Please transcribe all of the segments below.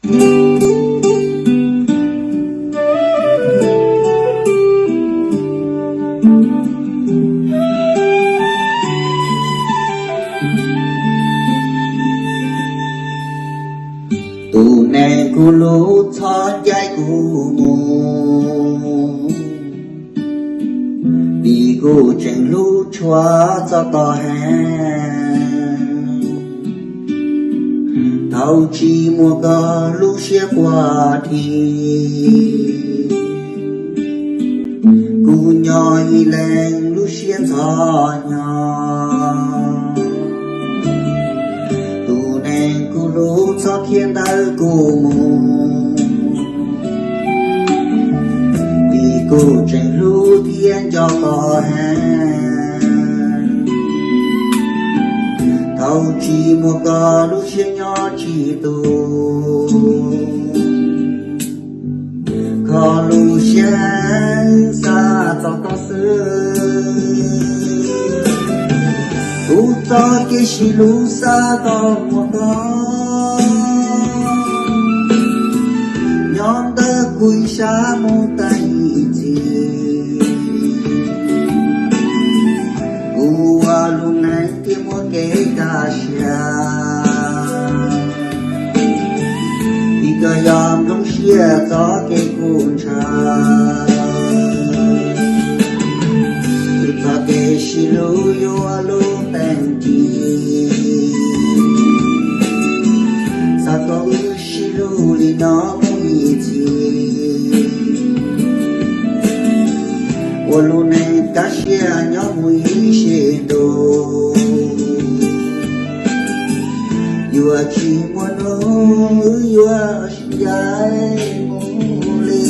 Tus neeg kuv hlub txhob ncaim kuv mus, vim kuv tseem hlub tshua txog tod heev. Thaum tsis muaj koj lub siab quaj dhi, kuv nyob ib leeg lub siab ntxhov hnyo. Tus neeg kuv hlub txhob khiav ntawm kuv mus, vim kuv tseem hlub thiab nco koj heev. Thaum tsis muaj koj lub siab nyob tsis tus, kho lub siab xav txog koj xwb. Kuv txoj kev sib hlub xav kom muaj koj nyob ntawm kuv ib sab mus tag ib txhis. Kuv ua lub neej thiaj muaj kev kaj siab, vim koj yog nplooj siab txoj kev kuv ntshaw. Kuv txoj kev sib hlub yuav lub teem ci, xav kom wb sib hlub li no mus ib txhis, ua lub neej kaj siab nyob mus ib sim ntuj. Yuav tsis muaj hnub wb yuav sib ncaim mus li.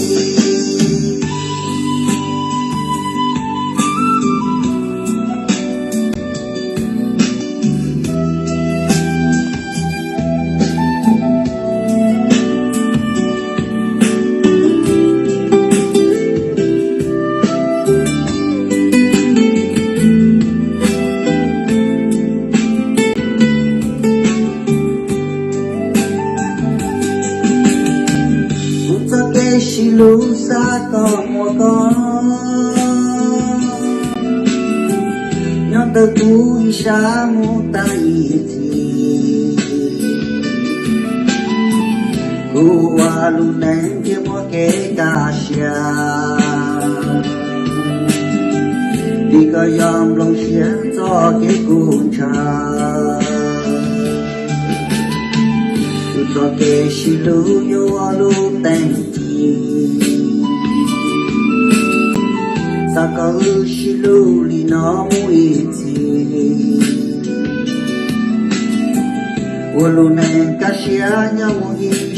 Kuv txoj kev sib hlub xav kom muaj koj nyob ntawm kuv ib sab mus tag ib txhis. Kuv ua lub neej thiaj muaj kev kaj siab, vim koj yog nplooj siab txoj kev kuv ntshaw. Kuv txoj kev sib hlub yuav lub teem ci, xav kom wb sib hlub li no mus ib txhis, ua lub neej kaj siab nyob mus ib